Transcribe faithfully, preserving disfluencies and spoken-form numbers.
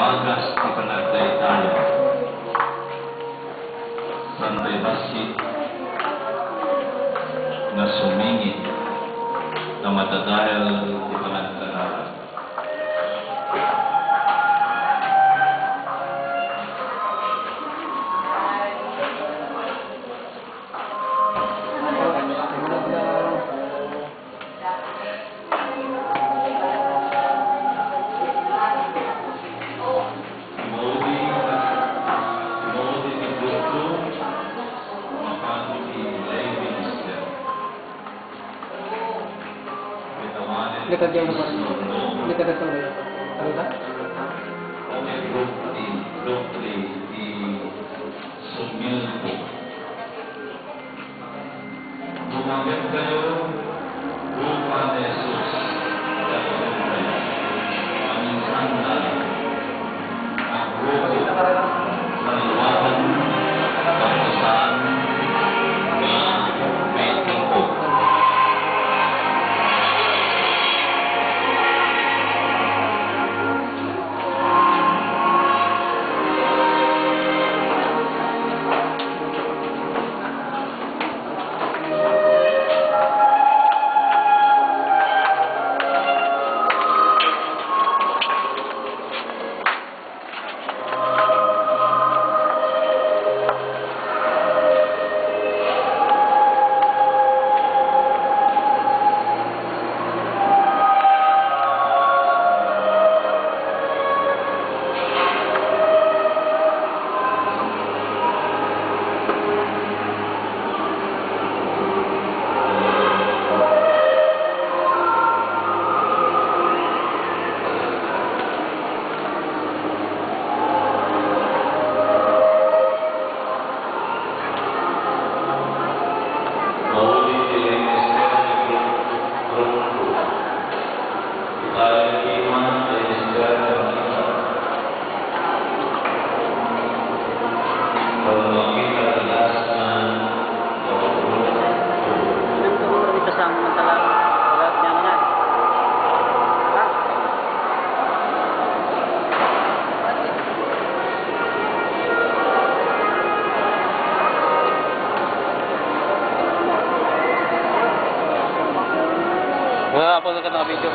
Bagas ti panagdaydayaw. Saan ti bassit nga sumingit nga madadael ti panagkararag. Likod yung ano ba? Likod ito. Ano ba? Lumapit kayo, rupa ni Jesus. Paminsan na agruko sa liwadan, pagkusaan nga may tingkod. Mauli ti linister ni Grum-, Grumpo. Itayo ti man ti linister ni Grum-, Grumpo. Pagmakita ti last man, Grumpo. Ito sa mga tala, lahat niya na. Ha? Wala pa sa kanang video.